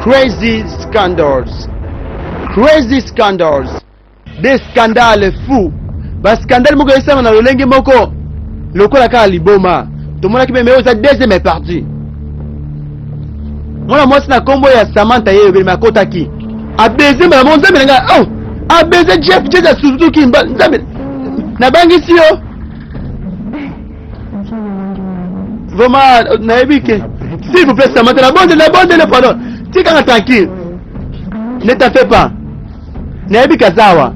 Crazy scandals. Crazy scandals. Des scandales fous. Ba scandale moko esama na lolenge moko lokola kaka liboma. Tomonaki meme oyo eza deuxième partie. Mwana mwasi na kombo ya Samantha ye ebelemi akotaki. Abeze mbala moko nzambe na ngai. Oh! Abeze Jeff Jeff asuzuki nzambe. Nabangisi yo. Vraiment nayebi ke s'il vous plaît Samantha nabondeli nabondeli pardon. Tikanga tranquille. Ne t'en fais pas. Nayebi kazawa.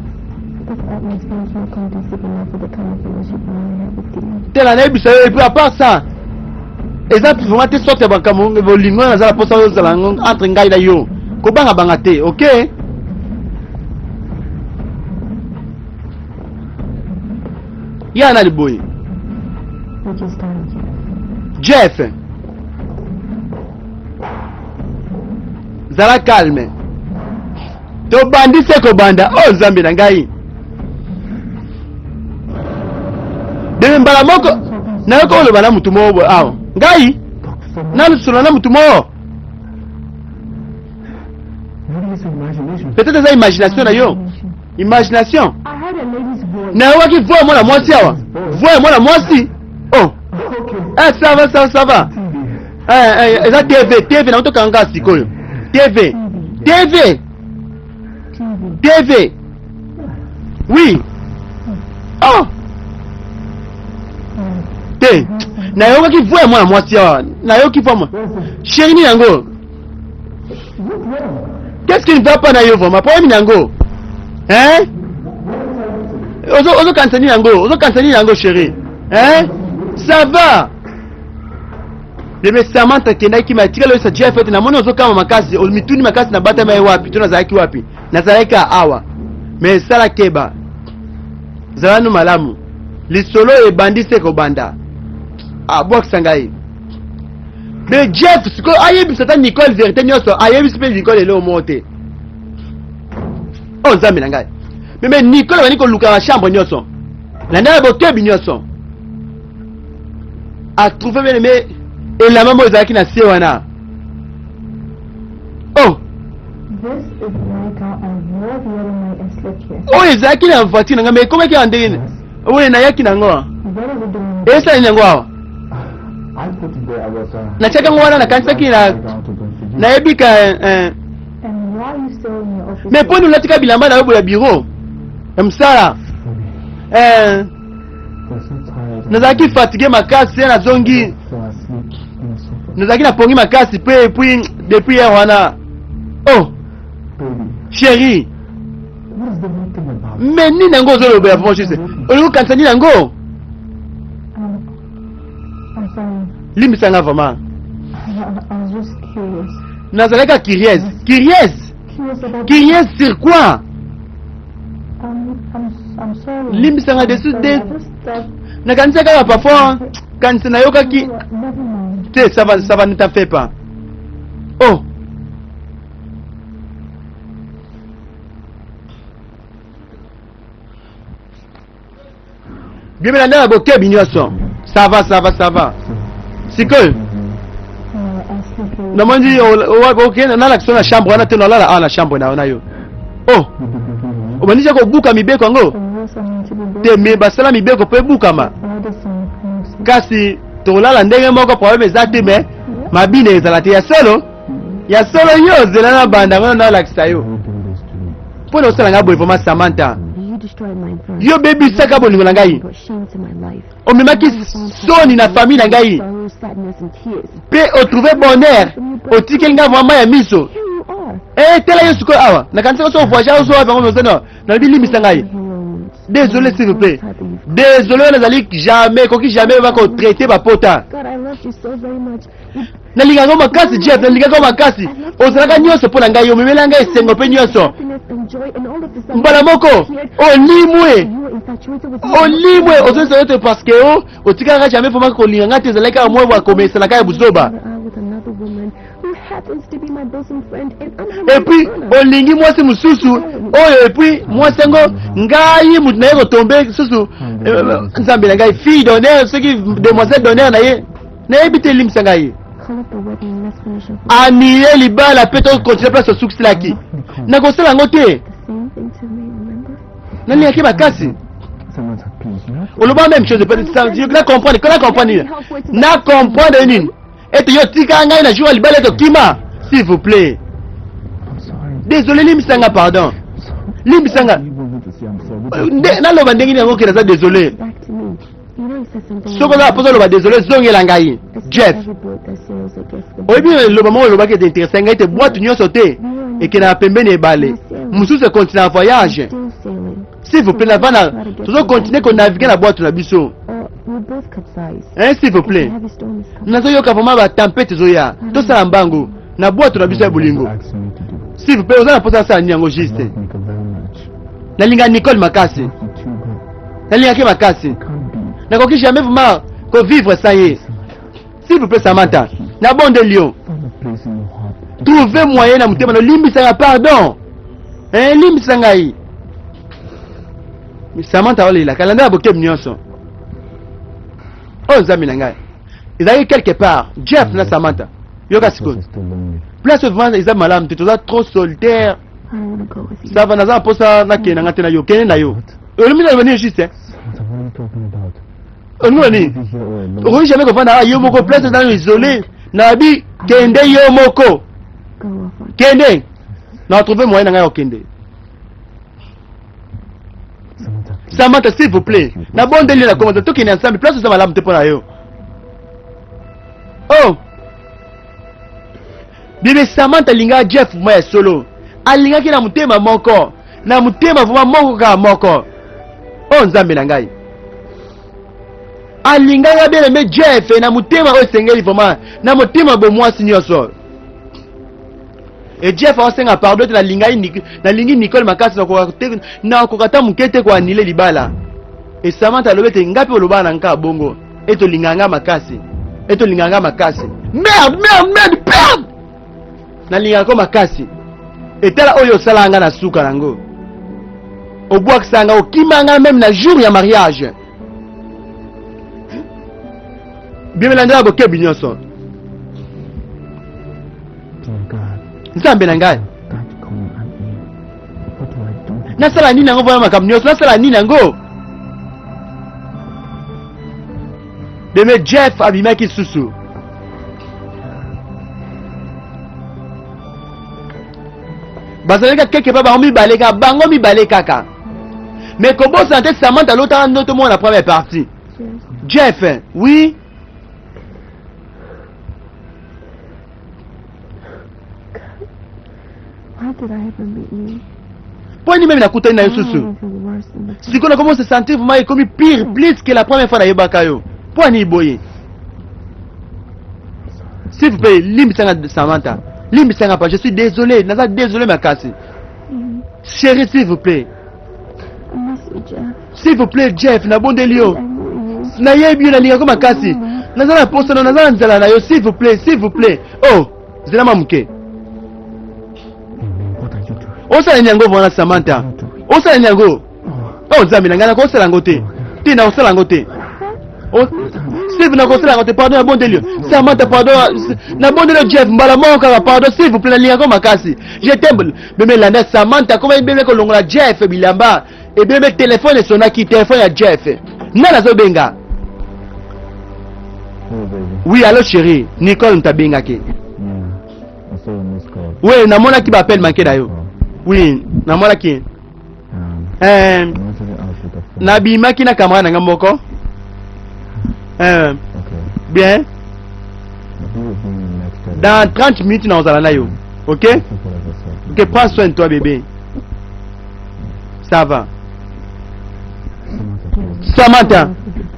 Tela nayebisa yo et puis à part ça eza vraiment te sorte ya makambo bolingo naza na mposa ozala yango entre ngai na yo kobangabanga te ok ya nani boye jeff zala calme tobandi se kobanda o oh, nzambe na ngai deme mbala moko nayoki oloba na motu moko boye awa ngai nalusolola na motu moko peut-être eza imagination na yo imagination nayokaki voi ya mwana mwasi awa voi ya mwana mwasi oh eh, ça va ça va ça va eh, eh, eza tv tv nango tokanga sikoyo tv tv tv oui oh te nayokaki voi ya mwana mwasi awa nayoki voi mwa sheri nini yango qu'est-ce qui ne va pas na yo vraiment problème yango hein ozokanisa nini yango ozokanisa nini yango chéri hein ça va bebe samantha akendaki ma atikali oyebisa jeff ete namoni ozokama makasi omituni makasi na batama ye wapi to nazalaki wapi nazalaki kaka awa me sala keba zala no malamu lisolo ebandi se kobanda abwakisa ngai me jeff sikoyo ayebisa ata nicole verité nyonso ayebisi mpe nicole eloko moko te o oh, nzambe na ngai meme nicole abandi koluka na chambre nyonso na ndenge ya bokebi nyonso atrouve bien aimé elamba moko ezalaki na se wana oh oyo ezalaki na voiture na ngai ma ekomaki awa ndenge nini oyo nayaki na yango esala nini yango awa natiaki yango wana nakanisaki na nayebi ka eh, mais mpo nini olatika bilamba na yo boya biro ya mosala eh, nazalaki fatigue makasi ye nazongi nazalaki na pongi makasi mpe epuis depuis hier wana oh chérie mais nini yango ozolobela vraiment juste olingi okanisa nini yango limbisa nga vraiment nazalaki curieuse curieuse curieuse sur quoi limbisa nga desu de nakanisa kaka parfois kanisa nayokaki te ça va ça va ne t'en fais pas oh bimela nde na bokebi nyonso ça va ça va ça va sikoyo namoni okende nalakisa na chambre wana te nalala awa na chambre na yo na yo oh obandisi kobuka mibeko yango te me basala mibeko mpo ebukama kasi tokolala ndenge moko problème eza te me mabina ezala te ya solo ya solo yo zela na banda ngo nalakisa yo mpo na osala ngai boye vraimen samantha yo bebisaka bolingo na ngai omemaki soni na famille na ngai mpe otrouve bonheur otikeli ngai vraimen ya miso e tala yo sikoyo awa nakanisaka so voyage ozo wapi yango ozana nalobi limbisa ngai désolé s'il vous plaît désolé wana ezali jamais ekoki jamais bakotraite bapota nalingaka yo makasi jeff nalingaka yo makasi ozalaka nyonso mpo na ngai omemela ngai esengo mpe nyonso mbala moko olimwe olimwe ozongisa yo te parce que o otikaka jamais vraimen kolinga ngai te ezalaki kaka mwa bakomesanaka ya buzoba epuis olingi mwasi mosusu oyo epuis mwasi yango ngai moto na ye kotombe susu eh, nzambe na ngai fille d'honneur soki demoiselle d'honneur na ye nayebi te limbisa ngai. Annuler libala mpe tokontinue place osukiselaki. Nakosala yango te. Nalingaki makasi. Oloba même chose na comprendre, na comprendre nini? Na comprendre nini? Ete yo tika ngai na jour ya libala ete okima. S'il vous plaît. Désolé, limbisa nga pardon. Limbisa nga. Naloba ndenge nini yango ke naza désolé. Soki oza na mposa oloba désolé, zongela ngai. Jeff. Oyebi eloba moko olobaki ete interesse ngai ete bwatu nyonso te ekendaka pembeni ebale. Mosusu ekontinue na voyage. S'il vous plaît, navanda tozo continuer ko naviguer na bwatu na biso. Hein, s'il vous plaît. Nazoyoka vraiment ba tempête ezoya. Tosala mbangu na bwatu na biso ya bolingo. S'il vous plaît, oza na mposa asala nini yango juste? Nalinga Nicole makasi. Nalingaki makasi. Nakoki jamais vraiment ko vivre sans ye. S'il vous plaît Samantha, nabondeli yo. Trouver moyen na motema na limbisa nga pardon. Eh, limbisa ngai. Samantha olela kalanda ya bokebi nyonso. Oyo nzambe na ngai. Ezalaki quelque part Jeff na Samantha. Yoka sikoyo. Place vraiment eza malamu te, toza trop solitaire. Ça va, naza na posa nakende na ngai te na yo, kende na yo. Olobi na nini juste? Olingi nini? Okoki jamais kovanda awa yo moko, place eza isolé. Nabi kende yo moko. Kende. Na retrouver moyen na ngai ya kokende. Samantha, s'il vous plaît. Nabondeli na komata tokende ensemble, place eza malamu te mpo na yo. Oh! Bebe Samantha alingaka Jeff vraiment ya solo. Alingaki na motema moko. Na motema vraiment moko kaka moko. Oh Nzambe na ngai. Alingaka bien aimé Jeff na motema oyo esengeli vraiment. Na motema bomwasi nyonso. Et Jeff aosenga pardon ete nalingai nalingi Nicole makasi nakoka ata moke te koanile libala. Et Samantha alobi ete ngai mpe olobaka na nka bongo. Ete olingaka ngai makasi. Ete olingaka ngai makasi. Merde, merde, merde, merde! Nalingaka ko makasi. Etala oyo osalaka ngai na suka yango. Obwakisa ngai, okima ngai meme na jour ya mariage. Bimelandela bokebi nyonso. Nzambe na ngai. Nasala nini yango mpona makambo nyonso? Nasala nini yango? Beme Jeff abimaki susu. Bazalaki kaka quelque part bango mibale kaka, bango mibale kaka. Mais kobosana te Samantha alotaka ndoto moko na première partie. Jeff, oui. Mpo nini meme nakutani na yo susu? Sikoyo nakomi se sentir vraiment ekomi pire plus que la première fois nayebaka yo. Mpo nini boye? S'il vous plaît, limbisa nga Samantha. Limbisa nga pa, je suis désolé, naza désolé makasi. Chérie, s'il vous plaît. S'il vous plaît, Jeff, nabondeli yo. Nayebi yo, nalingaka yo makasi. Naza na posa na naza na nzala na yo, s'il vous plaît, s'il vous plaît. Oh, zela mwa moke. Osala nini yango wana Samantha? Osala nini yango? Oh, Nzambe na ngai, nakosala yango te. Te, nakosala yango te. Steve, nakosala yango te, pardon, nabondeli yo. Samantha, pardon, nabondeli yo Jeff, mbala moko kaka, pardon, s'il vous plaît, nalingaka yo makasi. Je t'aime. Bebe landa Samantha, koma ebebe kolongola Jeff bilamba. Ebebe telefone esonaki, telefone ya Jeff. Nani azobenga? Oui, allo chérie. Nicole mtabengaki. Oui, namonaki ba appel manqué na yo. Oui, namonaki. Eh, nabimaki na camarade na nga moko. Eh, bien. Dans 30 minutes nakozala na yo. Ok? Ok, prends soin de toi bébé. Ça va. Samantha,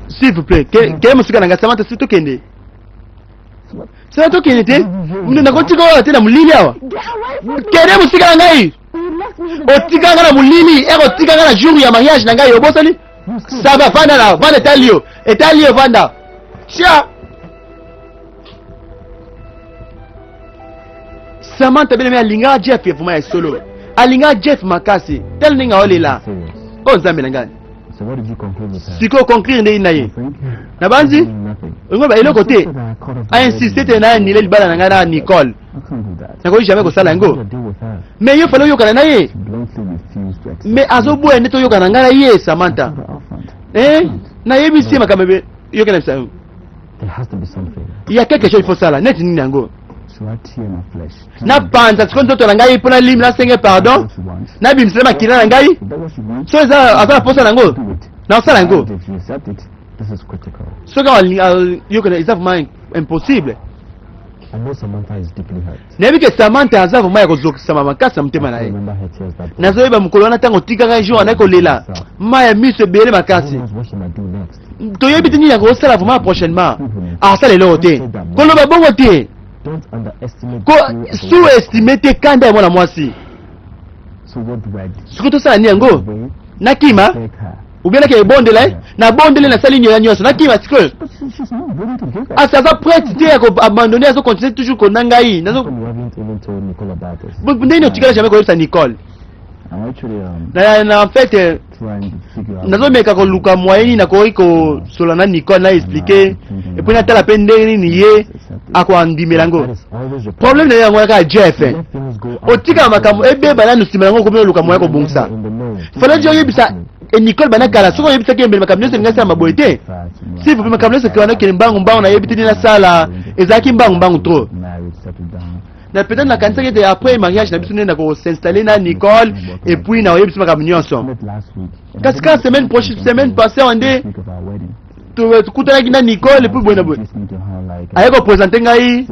s'il vous plaît, ke mosika na nga Samantha, si tokende. Samantha tokende te? Nakotika oyo te na molili awa. Kende mosika na ngai. Otika nga na molili, eko otika nga na jour ya mariage na ngai, obosani? Ça va, vanda na, vanda etali yo. Etali yo vanda. Tia. Samantha bien aimé alingaka Jeff vraiment ya solo. Alingaka Jeff makasi. Tel ndenge aolela. Oh Nzambe na ngai. Sikoyo conclure ndenge na ye nabanzi olingo ba eloko te ainsiste te na anile libala na ngai na Nicole, nakoki jamais kosala yango. Mais yo fallait oyokana na ye, mais azoboya nde toyokana na ngai na ye. Samantha, eh, nayebisi ye makambo ebe yokana bisa yango. Il y a quelque chose il faut sala neti nini yango. Napanza sikoyo nzoto na ngai mpo nalimi, nasenge pardon, nabimisela makila na ngai. So eza aza na posa na yango, nasala yango. Soki yokana, eza vraiment impossible. Nayebi ke Samantha aza vraiment ya kozokisama makasi na motema na ye. Nazoyeba mokolo wana ntango otikaka jour anayi kolela mai ya miso ebele makasi. Toyebi te nini akosala vraiment prochainement. Asala eloko te, koloba bongo te, ko sous-estime te kanda ya mwana mwasi. Soki tosala nini yango, nakima ou bien nake ebondela ye, nabondeli, nasali nyoya nyonso, nakima sikoyo. Asi aza prête te ya koabandonner, azocontinue toujours kona ngai. Ndenge otikala jamais koyebisa Nicole na en fait nazomeka koluka moyen nini nakoki kosola na Nicole, na expliquer et puis natala mpe ndenge nini ye akoandimela yango. Problème na ye yango kaka, Jeff, otikaka makambo ebeba nanu, nsima yango okomi oluka moyen kobongisa. Fallait oyebisa e Nicole bana kala. Soki oyebisaki embele, makambo nyonso elingi asala maboye te. S'il vous plaît, makambo nyonso wana okende mbangu mbangu, nayebi te nini nasala, ezalaki mbangu mbangu trop. Na peut-être nakanisaki ete après mariage na biso nde nakos'installer na Nicole et puis na oyebisi makambo nyonso. Kasi kaka semaine prochaine, semaine passée awa nde tokutanaki na Nicole et puis boye na boye aye koprésenter ngai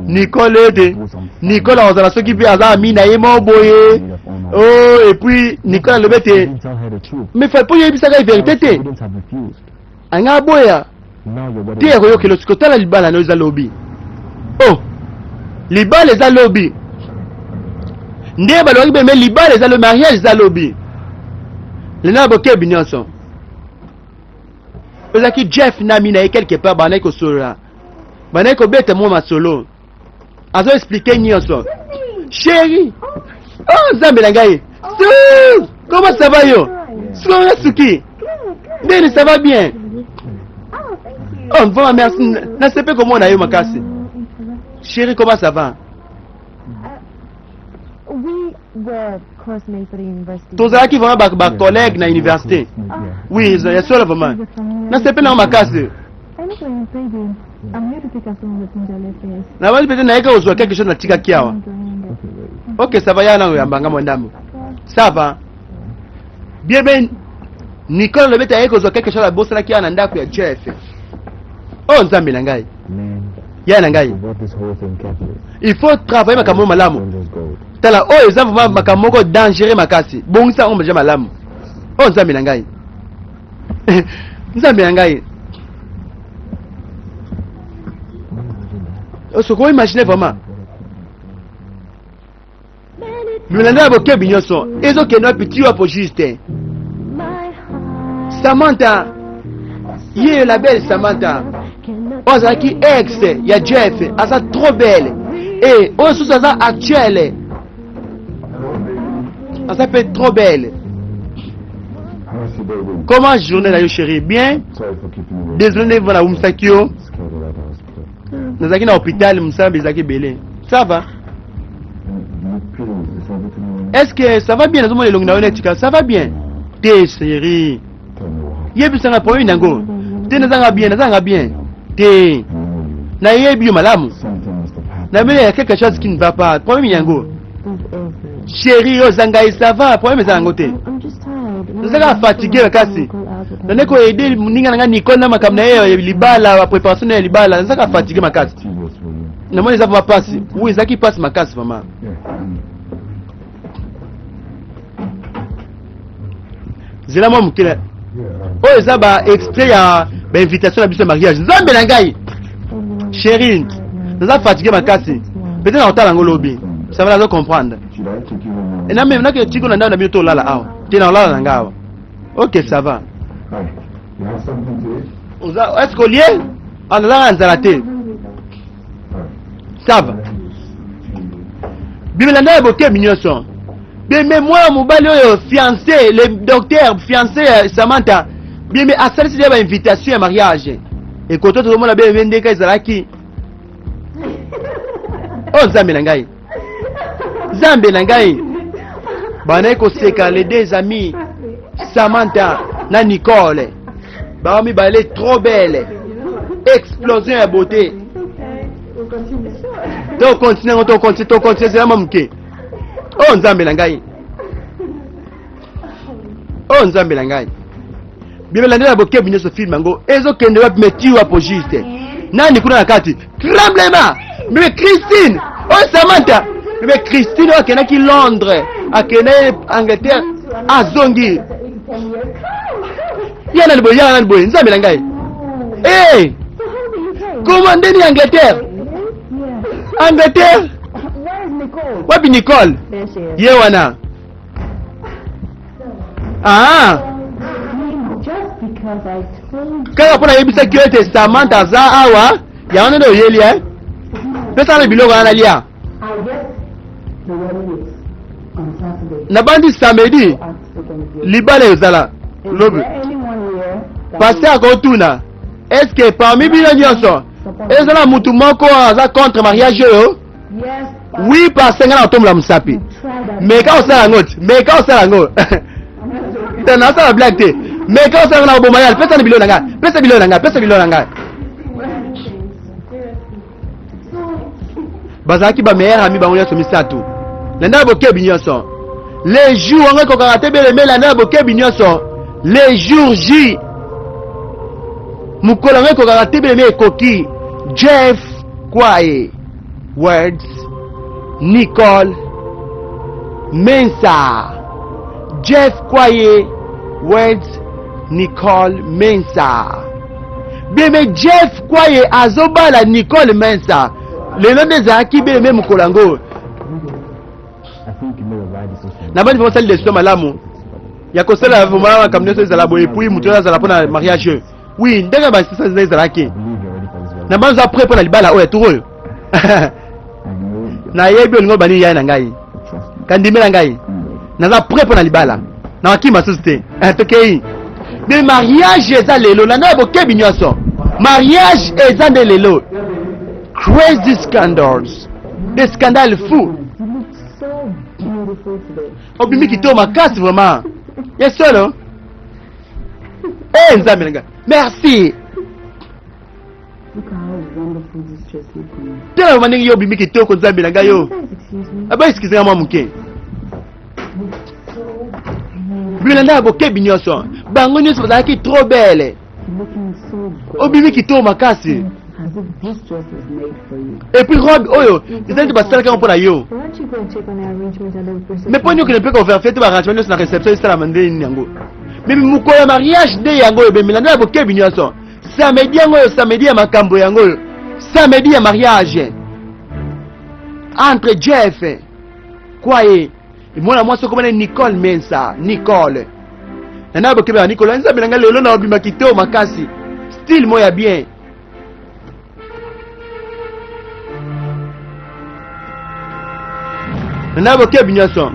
Nicole, ete Nicole akozala soki mpe aza ami na ye moko boye. Oh, et puis Nicole alobi ete mais fa mpo oyebisaka ye vérité te, anga aboya te ya koyokela. Siko tala, libala na yo eza lobi. Oh, libala eza lobi nde balobaki beme, libala eza lobi, mariage eza lobi. Lena na bokebi nyonso, ezalaki Jeff na ami na ye quelque part, bandaki kosolola, bandaki kobeta mwa masolo, azo expliquer nyonso. Chéri, oh Nzambe na ngai, su comment ça va? Yo sikoyo suki ndeni? Ça va bien. Oh, vraiment merci, nasepe komona yo makasi. Chéri, comment ça va? We were classmates at the university. Tozalaki vraiment bacollègue na université. Oui, ya solo, vraiment nasepeli nango makasi. Anyway, baby, I'm here to pick up some of the things I left here. Nabandi peut-être nayeka kozwa quelque chose natikaki awa. Ok, ça va, ya nango yambanga mwa ndambo. Ça va bien. Ben Nicole alobi ete aye kozwa quelque chose abosanaki awa na ndako ya Jeff. Oyo Nzambe na ngai, ya na ngai, il faut travailler makambo oyo malamu. Tala, oyo eza vraiment makambo moko dangereux makasi. Bongisa yango deja malamu. Oyo Nzambe na ngai, Nzambe na ngai, soki oimagine vraiment milanda ya bokebi nyonso ezokende wapi, ti wapo juste. Samantha ye, la belle Samantha oyo azalaki ex ya Jeff, aza trop belle. E oyo susu aza actuelle, aza mpe trop belle. Comment journée na yo, chérie? Bien, désolé nde mpo nawumisaki yo, nazalaki na hôpital, mosala ezalaki ebele. Ça va? Est-ce que ça va bien? Nazomona elongi na yo netika ça va bien te. Chéri, yebisanga problème nango te. Nazanga bien, nazanga bien te. Nayebi yo malamu, nameli ya quelque chose qui ne va pas. Problème yango, chéri, oyo oza ngai, ça va, problème eza yango te. Nazalaka fatigué makasi, nande koaider moninga na ngai Nicole na makambo na ye ya libala, bapréparation na ye ya libala. Nazalaka fatigué makasi, namoni eza vraiment pasi. Oui, ezalaki pasi makasi vraiment. Zela mwa mokele, oyo eza ba extrait ya bainvitation na biso ya mariage. Nzambe na ngai, chéri, naza fatigué makasi, peut-être nakotala yango lobi. Ça va, nazo comprendre. Nake tiko na ndako na bino to olala awa te? Na olala na ngai awa. Ok, ça va. Est ce que olie? Ah, nazalaka na nzala te, ça va. Bimela ya bokebi nyonso, beme mwana mobali oyo fiancé, le docteur fiancé ya Samantha. Bien-aimé asalisi deja ba invitation ya mariage. Ekoto tozomona bien-aimé ndeka ezalaki. Oh Nzambe na ngai. Nzambe na ngai. Banaki koseka les deux amis Samantha na Nicole. Bango mibale trop belle. Explosion ya beauté. To continue yango to continue to continue zela mwa moke. Oh Nzambe na ngai. Oh Nzambe na ngai. Bible landela bokebi nyonso film yango ezokende wapi mais ti wapo juste. Nani kuna na kati? Tremblement. Mais Christine, oh Samantha, mais Christine oyo akendaki Londres, akendaki Angleterre, azongi. Ya nani boye, ya nani boye, Nzambe na ngai. Eh! Hey! Comment ndeni Angleterre? Angleterre? Wapi Nicole? Ye wana. Ah! Kaka mpo nayebisaki yo ete Samantha aza awa, yango nde oyeli eh? Pesa na biloko wana nalia. Nabandi samedi libala ezala lobi. Pasteur akotuna est-ce que parmi bino nyonso ezala mutu moko aza contre mariage oyo? Oui pasteur, ngai nakotombola mosapi. Meka osala yango ti, meka osala yango. Te nasala blague te. Meka osala yango na koboma yale. Pesa na biloko na ngai. Pesa biloko na ngai. Pesa biloko na ngai. Bazalaki ba meilleur ami bango nyonso misato. Landa bokebi nyonso. Les jours yango ekokaka te beleme landa bokebi nyonso. Les jours J. Mokolo yango ekokaka te beleme ekoki. Jeff Kwaye Words Nicole Mensa Jeff Kwaye Words Nicole Mensa Beme Jeff Kwaye azobala Nicole Mensa lelo nde ezalaki beleme mokolo yango nabandi vraiment sali desizio malamu ya kosala vraiment makambo nyonso ezala boye epui moto oyo azala mpo na mariage oui ndenge basisa ezalaki na banzo apres mpo na libala oyo ya tour oyo nayebi olingo bani yaya na ngai kandimela ngai naza prêt mpo na libala nakakima susu te eh, tokei me mariage eza lelo na ngai bokebi nyonso mariage eza nde lelo crazy scandals des scandales fou obimi kitoko makasi vraiment ya solo Eh nzambe na ngai. Merci. Tala mama ndenge yo obimi kitoko nzambe na ngai yo. Aba excuse nga mwa moke. Bilanda ya bokebi nyonso. Bango nyonso bazalaki trop belle. Obimi kitoko makasi. Et puis robe oyo ezali nde basalaki yango mpo na yo. Mais mpo nini okende mpe koverifie te baarrangement nyonso na réception esalama nde nini yango? Mais mokolo ya mariage nde yango oyo bemela nde ya bokebi nyonso. Samedi yango oyo samedi ya makambo yango oyo. Samedi ya mariage entre Jeff Kwaye mwana mwasi okomana Nicole Mensa Nicole na na bokebi ya Nicole nzambe na ngai lelo na obima kitoko makasi style mo ya bien na bokebi nyonso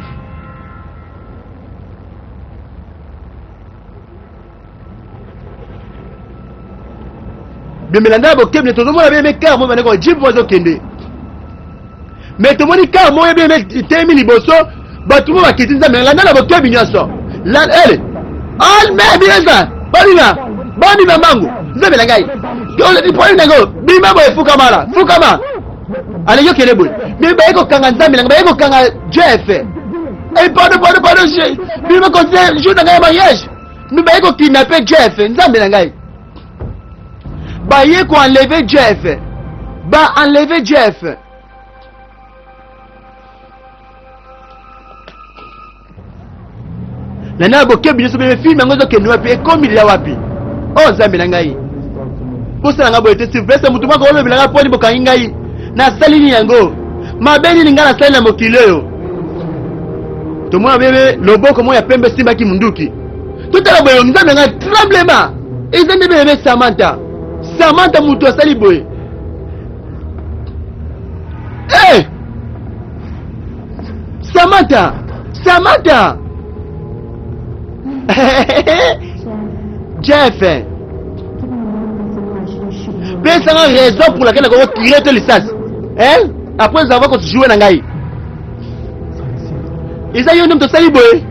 bemela nda bokebi tozomona beme kar mo bandeko jip mo azokende me tomoni kar moko beme etemi liboso bato mo bakiti nzambe landa na bokebi nyonso ele alme bileza babima babima mbangu nzambe na ngai problème nango bima boye fukamala fukama aleki okende boye me baye kokanga nzambe na ngai baye kokanga jeff Eh, pardon pardon pardon bima continue jour na ngai ya mariage me baye kokidnape jeff nzambe na ngai baye koenleve jeff ba enleve jeff na na bokebi nyonso bebe filme yango ezokende wapi ekomi lila wapi o oh, nzambe na ngai bosala ngai boye te silvestre motu moko olobela ngai mponi bokangi ngai nasali nini yango mabe nini ngai nasali na mokili oyo tomona bebe loboko moko ya pembe esimbaki munduki totala boye nzambe na ngai tremblement eza nde bebe samantha samantha motu asali boye hey! Eh! Samantha! Samantha! Jeff, pesanga raison pour laquelle nakoki kotire te lisasi, hein? Après avoir kojoue na ngai, eza yo nde moto osali boye.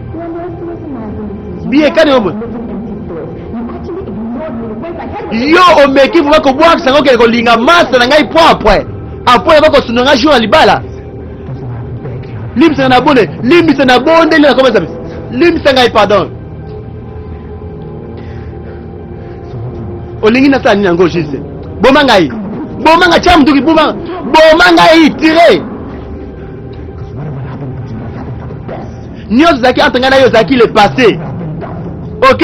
Biekani yo boye, yo omeki vraiment kobwakisa ngo, okende kolinga masa na ngai propre, après yaba kosunga ngai jour ya libala. Limbisa na bone, limbisa na bondeli, na komesa, limbisa ngai, pardon. Olingi nasala nini yango juste? Boma ngai, boma ngai, tia munduki, boma, boma ngai, tire. Nyonso ezalaki entre ngai na yo ezalaki le passé, ok?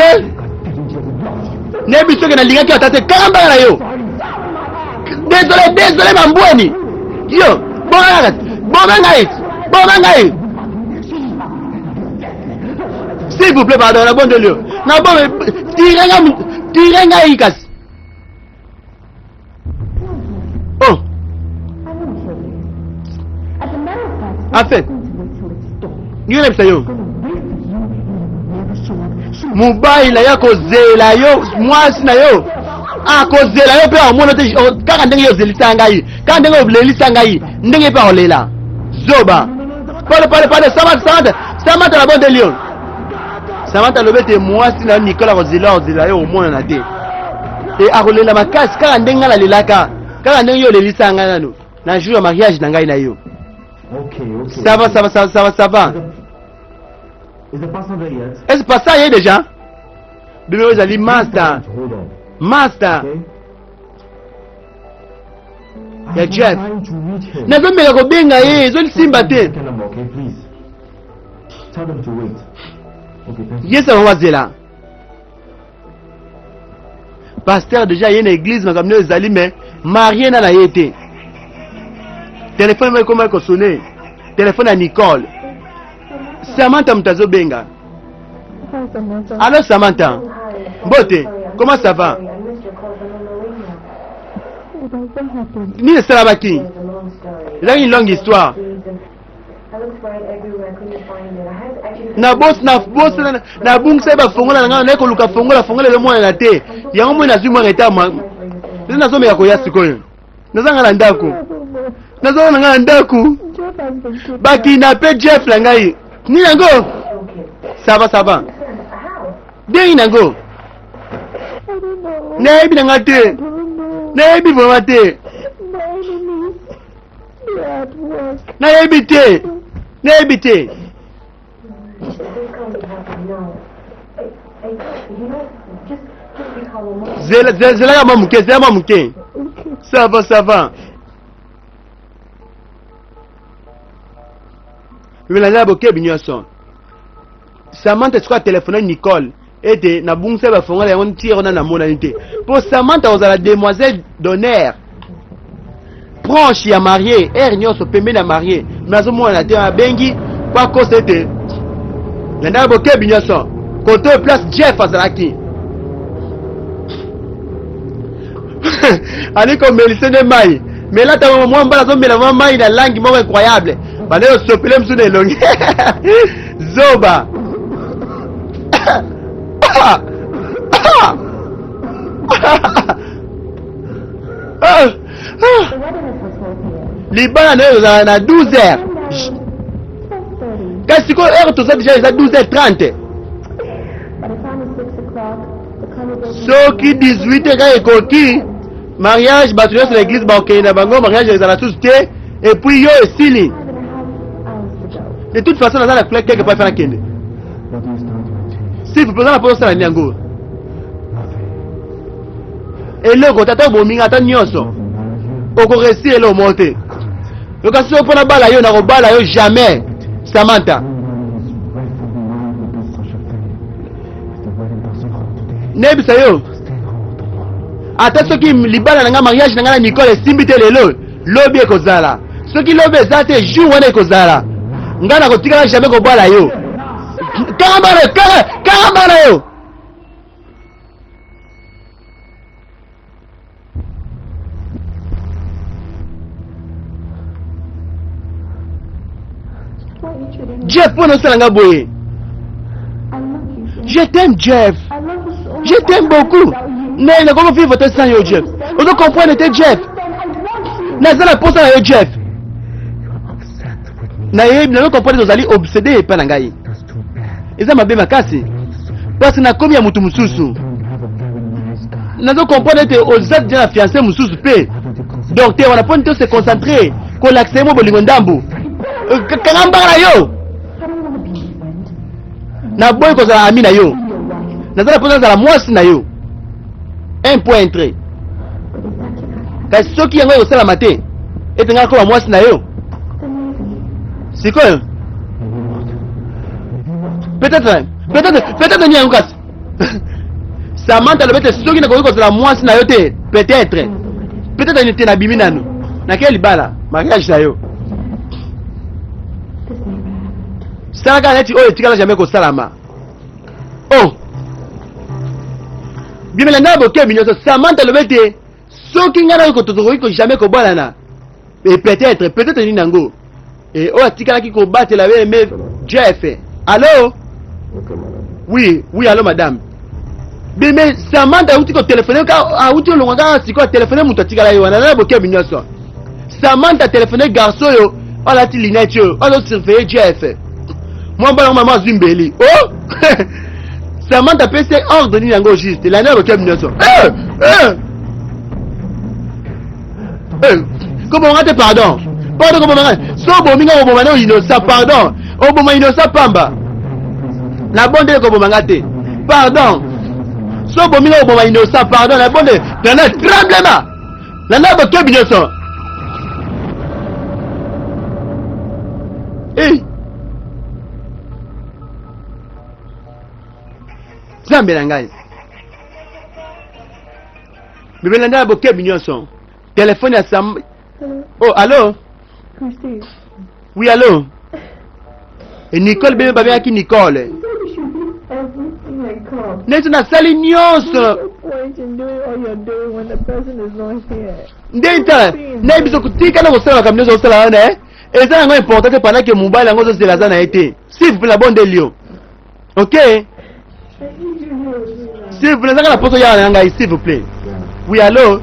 Nayebi soki nalingaki ata te. Kanga mbanga na yo. Désolé, désolé, mambweni yo. Boma kaka, boma ngai, boma ngai, s'il vous plaît, pardon, nabondeli yo, nabome, tire ngai, tire ngai kasi. Oh, en fait, ngi nayebisa yo, mobali na yo akozela yo, mwasi na yo akozela yo mpe amona te kaka ndenge yo ozelisa ngai, kaka ndenge olelisa ngai, ndenge mpe akolela. Zoba, pale pale pale. Samata, Samata, Samata, nabondeli yo. Samata alobi ete mwasi na yo Nicole akozela, akozela yo, omonana te e akolela makasi kaka ndenge ngai nalelaka, kaka ndenge yo olelisa ngai nano na jour ya mariage na ngai na yo. Okay. Ça va, ça va, ça va, ça va, ça va. Is the pastor there yet? Est-ce pasteur ye déjà bino ezali master? Hold on. Master. Okay. Ya I'm Jeff. trying to reach him. Nazomeka kobenga ye, ezolisimba te. Second number, okay, please. Tell them to wait. Okay, thank you. Yesa bango azela. Pasteur déjà ye na église, makambo nde ezali, mais marié na ye te. Telefone moko ekoma kosone, telefone ya Nicole. Samantha moto azobenga. Hi, Samantha. Allo Samantha, mbote, comment ça va? Well, what happened? Nini esalamaki? Ezalaki une longue histoire. Na bosi, na bosi, nabungisa ye bafongola na ngai, naye koluka fongola, fongola ezomonana te. Yango moi nazwi mwa retard, eza nazomeka koya sikoyo. Nazanga na ndako, nazanga na ngai na ndako. Jeff has been kidnapped. Bakina mpe Jeff na ngai. Nini yango? Ça va, ça va. Ndenge yango? I don't know. Nayebi na ngai te. I don't know. Nayebi vraiment te. My enemies, they are at work. Nayebi te, nayebi te. Zela, zelaka mwa moke, zela mwa moke. Okay. Ça va, ça va. Melanda bokebi nyonso. Samantha sikoyo atelefone Nicole ete nabungisa bafongola yango, ntie wana namonani te, mpo Samantha kozala demoiselle d'honneur, proche ya marié, heure nyonso pembeni ya marié, mais azomonana te. Abengi mpo akosa ete landaka bokebi nyonso kote oyo place Jeff azalaki, ali komelise nde mai. Melata mwa mbala, azomela mwa mai na langi moko incroyable, bande kosopele mosu na elongi. Zoba. Ah! Ah! Ah! Ah! Libala na yo ezala na 12 heures, kasi sikoyo heure toza déjà eza 12 heures 30. Soki 18 kaka ekoki, mariage, bato nyonso na église bakokende na bango, mariage ezala susu te, et puis yo esili. De toute façon naza na quelque part, fana kende. What do you stand to achieve? S'il vous plaît, oza na mpo osala nini yango? Nothing. Eloko te, ata obominga ata nyonso. Doesn't marry you. Okoresir eloko moko te. I can't. Yoka, soki mpona bala yo, nakobala yo jamais, Samantha. No one is rightfully married would do such a thing. If the wedding doesn't hold today, Nayebisa yo, stay hold tomorrow. Ata soki libala na ngai, mariage na ngai na Nicole esimbi te lelo, lobi ekozala. Soki lobi eza te, jour wana ekozala. Ngai nakotikala jamais kobala yo. Kanga bana yo, kanga, kanga bana yo. Why are you treating me? Jeff, mpo na osala nga boye? I love you, Jeff. Je t'aime, Jeff. I love you so much. Je t'aime beaucoup. Mais nakoki vivre te sans yo, Jeff. Ozo comprendre te, Jeff. Naza na posa na yo, Jeff. Nayebi, nazo comprendre ozali obsédé epai na ngai. Eza mabe makasi. Parce nakomi ya moto mosusu. Nazo comprendre ete oza deja na fiancé mosusu mpe. Docteur wana mpo nini se concentrer kolakisa ye mwa bolingo ndambo. Kanga mbanga na yo. Naboyi kozala ami na yo. Naza na mposa nazala mwasi na yo. Un point un trait. Kasi soki yango ekosalama te ete ngai nakoma mwasi na yo sikoyo, peut-être, peut-être, peut-être nini yango? Kasi Samantha alobi ete soki nakoki kozala mwasi na yo te, peut-être, peut-être nini te? Nabimi nanu, nakei libala, mariage na yo. Sala kaka neti oyo etikala jamais kosalama. Oh, bimela ngai bokebi nyonso. Samantha alobi ete soki ngai nayoki tokoki jamais kobalana. Et peut-être, peut-être nini yango e oyo atikalaki kobatela be me Jeff? Allo? Oui, oui, allo madame. Bime Samantha auti kotelefone, auti olongwa kaka sikoyo, atelefone moto atikala ye wana na bokebi nyonso. Samantha atelefone garçon oyo alati lunette, oyo azosurveille Jeff. Mwa mbala mama azwi mbeli. Oh, Samantha apesi ordre nini yango juste landa bokebi nyonso. Eh, eh. Eh, kobonga te, pardon, pardon, koboma ngai. So obomi ngai, koboma na innocent. Pardon, oboma innocent pamba. Nabondeli, koboma ngai te, pardon. So obomi ngai, koboma innocent. Pardon, nabondeli. Nana tremblement, nana bokebi nyonso. Hey. Nzambe na ngai, bebelanda na bokebi nyonso. Telefone ya Sam. Oh, allo? Oui, allo? E Nicole bebe, babengaki Nicole. Neti nasali nyonso nde tala, nayebi biso kotikala kosala makambo nyonso osala wana eza yango important te pendant ke mobali yango ozozela aza na ye te. S'il vous plaît, nabondeli yo, ok? S'il vous plaît, nazanga na poso yaka na ngai, s'il vous plaît. Oui, allo?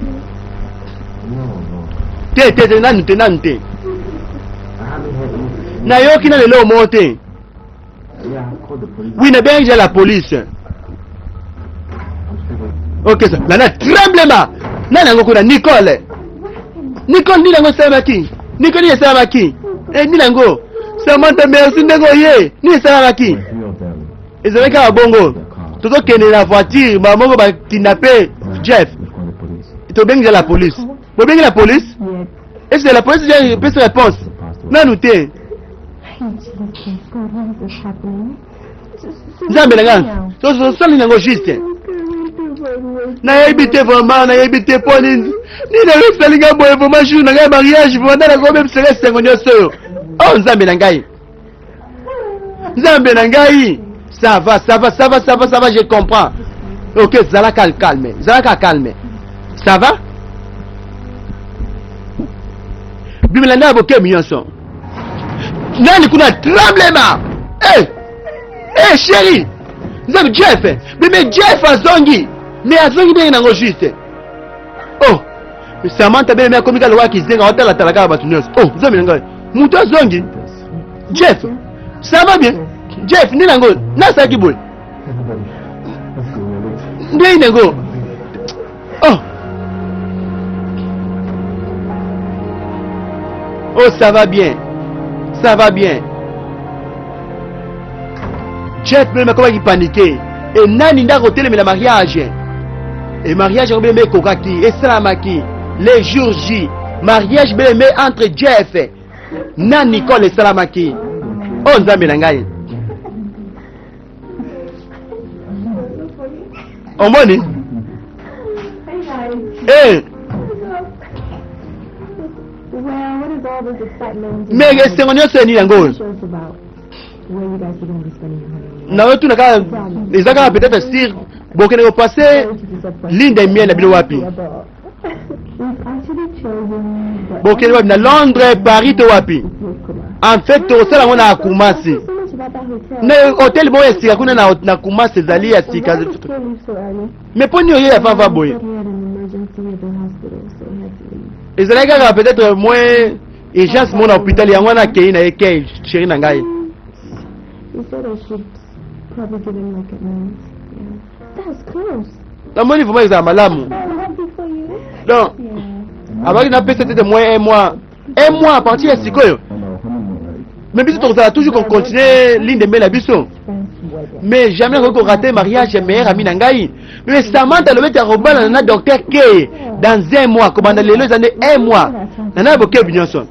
Te, te, te, nanu te, nanu te. Nayoki na lelo moko te. Oui, nabengi ja la police. Ok, ça nana tremblement. Nani yango kuna? Nicole, Nicole, nini yango esalamaki? Nicole, nini esalamaki? E nini yango? Samantha, merci ndenge oye. Nini esalamaki? Ezalaki kaka bongo, tozokende na voiture, mbala moko bakidnappe Jeff. Tobengi la police. Bobengi la police? Est ce que la police epesi réponse? Nanu te. Nzambe na ngai, tosali yango juste. Nayebi te vraiment, nayebi te mpo nini, nini esali ngai boye vraiment. Jour na ngai mariage vraiment, nde nakobebisaka esengo nyonso oyo. Oh, Nzambe na ngai, Nzambe na ngai. Ça va, ça va, ça va, ça va, ça va, je comprends. Ok, zalaka calme, zalaka calme, ça va. Bimela nde ya bokemi nyonso. Nani kuna? Tremblement. Hey! Hey, chéri, Nzambe, Jeff bime, Jeff azongi, mais azongi ndenge nango juste. Oh, Samantha beme akomi kaka lokola kizenga, otalatala kaka bato nyonso. Oh, Nzambe na ngai, moto azongi. Jeff, ça va bien? Jeff, nde nango nasalaki boye ndenge nango. Oh, oh, ça va bien, ça va bien. Jeff meme akomaki paniqué. E nani nde akotelemela mariage? E mariage yango beleme ekokaki, esalamaki le jour J. Mariage beleme entre Jeff na Nicole esalamaki. Oyo, Nzambe na ngai, omoni e mais esengo nyonso ya nini yango oyo? Nazotuna kaka, eza kaka peut-être sur bokende kopasser lune de miel na bino wapi? Bokende wapi? Na Londres, Paris to wapi? En fait, tokosala yango na Akumasi. Na hotel moko ya sika kuna na, na Kumasi ezali ya sika. Mais mpo nini oye ya vava boye? Ezalaki kaka peut-être moins urgence moko na hôpital yango wana akei na ye kei chéri na ngai. Namoni vraiment ezala malamu. Donc abaki napesa tete moins un mois un mois à partir ya sikoyo mais biso tokozala toujours kocontinue ligne de mail na biso mais jamais nakoki korate mariage ya meilleur ami na ngai mais samantha alobi ete akobalana na docteur k dans un mois kobanda lelo eza nde un mois na na bokebi nyonso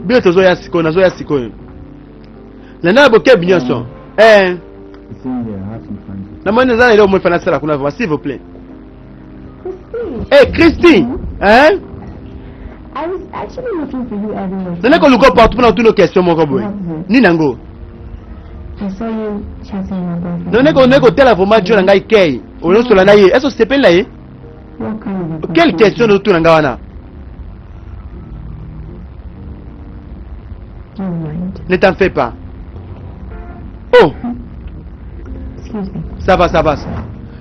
bino tozoya sikoyo nazoya sikoyo na na bokebi nyonso eh. namoni eza na eloko moi nasala kuna vraiment s'il vous plaît Hey, Christy! Hein? Nana koluka partout mpona kotuna question moko boye. Nini yango? Nana ko kotala vraiment jo na ngai kei. Oyosola na ye. Est-ce osepeli na ye? Quelle question ozotuna ngai wana? Ne t'en fais pas. Oh. Ça va, ça va.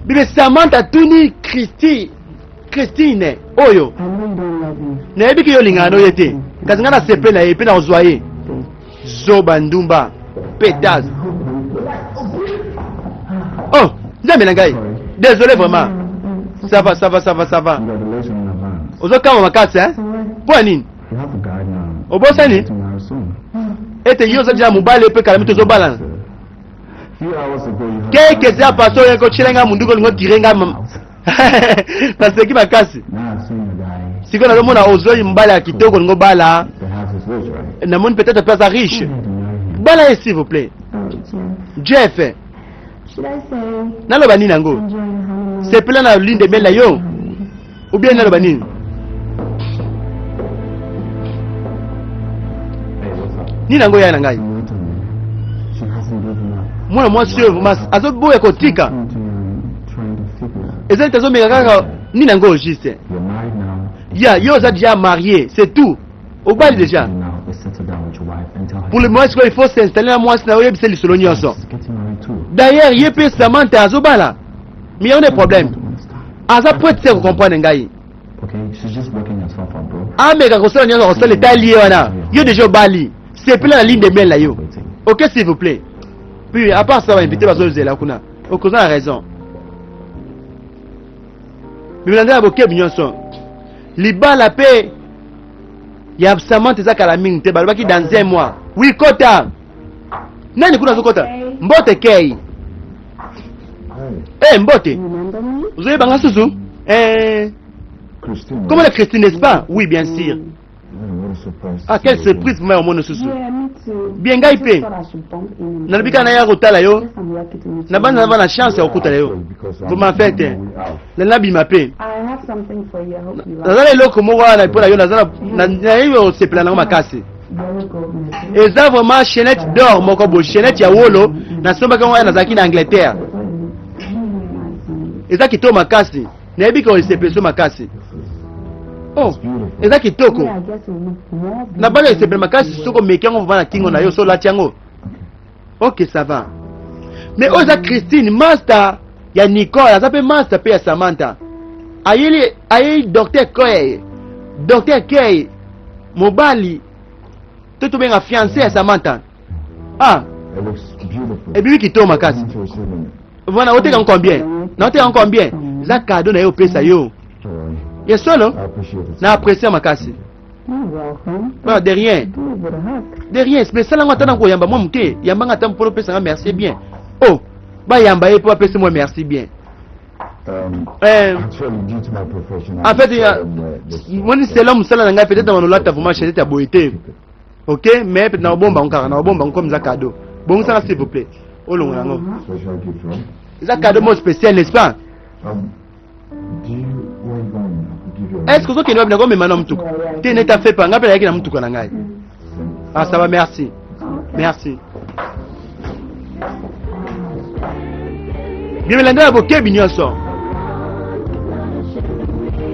Bibe Samantha atuni Christy, Christine oyo. Nayebi ke yo olingaka no ye te. Kasi ngai nasepeli na ye mpe nakozwa ye. Zoba ndumba. Pétase. Oh, nzambe na ngai. Désolé vraiment. Ça va, ça va, ça va, ça va. Ozokama makasi, hein? Mpo ya nini? Obosani? Ete yo oza deja mobali mpe kala mito ozobalana. Quelques heures passées oye kotyela ngai munduki olingi otire ngai naseki makasi. Sikoyo nazomona ozoi mobali ya kitoko olingi obala. Namoni peut-être mpe aza riche. Bala ye s'il vous plaît. Jeff. Naloba nini yango? Sepela na lune de miel na yo. Ou bien naloba nini? Nini yango ya na ngai? Mwana mwasi oyo vraiment azoboya kotika. Eza neti azomeka kaka nini yango juste. Ya yo oza déjà marié, c'est tout. Obali déjà. Pour le moment sikoyo il faut s'installer na mwasi na yo oyebisa lisolo nyonso. D'ailleurs ye mpe Samantha azobala. Mais yango nde problème. Aza prête te kocomprendre ngai. Ameka kosala nyonso akosala etali ye wana. Yo déjà obali. Sepela na ligne de miel na yo. Ok s'il vous plaît. Puis à part ça ba invité bazozela kuna. Okoza na raison. Bimela nde na bokebi nyonso. Libala pe ya Samantha eza kala mingi te balobaki dans un mois. Oui kota. Nani kuna azokota? Mbote kei. Eh mbote. Ozoyeba nga susu? Eh. Christine. Comment la Christine, n'est-ce pas? Oui, bien sûr. Ah, quelle surprise vraiment omona susu. Bien ngai pe. Nalobi kaka naya kotala yo. Na bana na na chance ya kokutana yo. Vraiment fête. Na nabima pe. Naza na eloko moko wana mpo na yo naza na nayebi osepela nango makasi. Eza vraiment chaînette d'or moko boye, chaînette ya wolo nasombaki yango wana nazalaki na Angleterre. Eza kitoko makasi. Nayebi ke osepeli so makasi. Oh, eza kitoko. Na bana esepeli makasi soki omeki yango vraiment na kingo na yo so olati yango. Ok, ça va. Mais oyo eza Christine, master ya Nicole, aza pe master pe ya Samantha. Ayeli ayeli docteur Kay. Docteur Kay mobali to tobenga fiancé ya Samantha. Ah, ebimi kitoko makasi. Voilà, oteka yango combien? Na oteka yango combien? Eza cadeau na ye opesa yo. Ya solo? Na apprécier makasi. Voilà, de rien. De rien, mais sala yango ata na koyamba mwa moke, yamba nga ata mpo opesa nga merci bien. Oh, bayamba ye mpo apesi mwa merci bien. Eh, en fait, moni selon mosala na ngai peut-être na manolata vraiment chaînette ya boye te. Ok, mais peut-être na obomba yango kaka, na obomba yango comme eza cadeau. Bongisaka s'il vous plaît. Olongola yango. Eza cadeau moko spécial, n'est-ce pas? Est-ce que ozokende wapi nakomema na motuka te neta fepa ngai mpe nayaki na motuka na ngai ah ça va merci merci bimelanda ya bokebi nyonso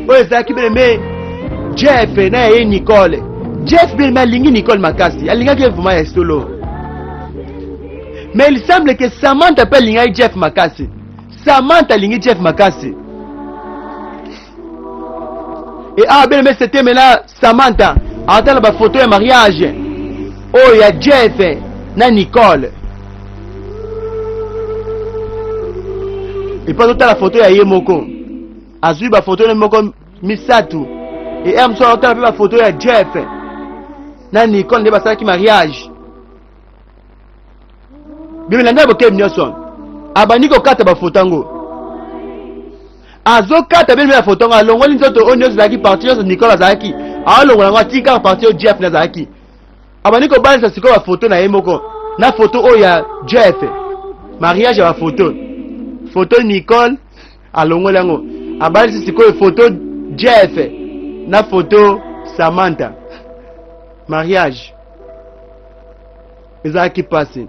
oyo ezalaki beleme jeff na ye nicole Jeff bien mais alingi Nicole makasi, alingaki ye vraiment ya solo. Mais il semble que Samantha pe alingaki Jeff makasi. Samantha alingi Jeff makasi. Et ah bien mais c'était maintenant Samantha atala ba photo ya mariage oyo ya Jeff na Nicole. Et puis azotala photo ya ye moko. Azui ba photo na moko misatu. Et heure mosusu azotala pe ba photo ya Jeff na Nicole nde basalaki mariage. Bimela nde bokebi nyonso. Abandi kokata ba photo yango. Azokata bino ya photo yango alongoli nzoto oyo nyonso ezalaki parti nyonso Nicole azalaki. Alongola yango atiki kaka parti oyo Jeff nazalaki. Abandi kobalisa sikoyo ba photo na ye moko na photo oyo ya Jeff. Mariage ya ba photo. Photo Nicole alongoli yango. Abalisi sikoyo photo Jeff na photo Samantha. Mariage. Ezalaki pasi.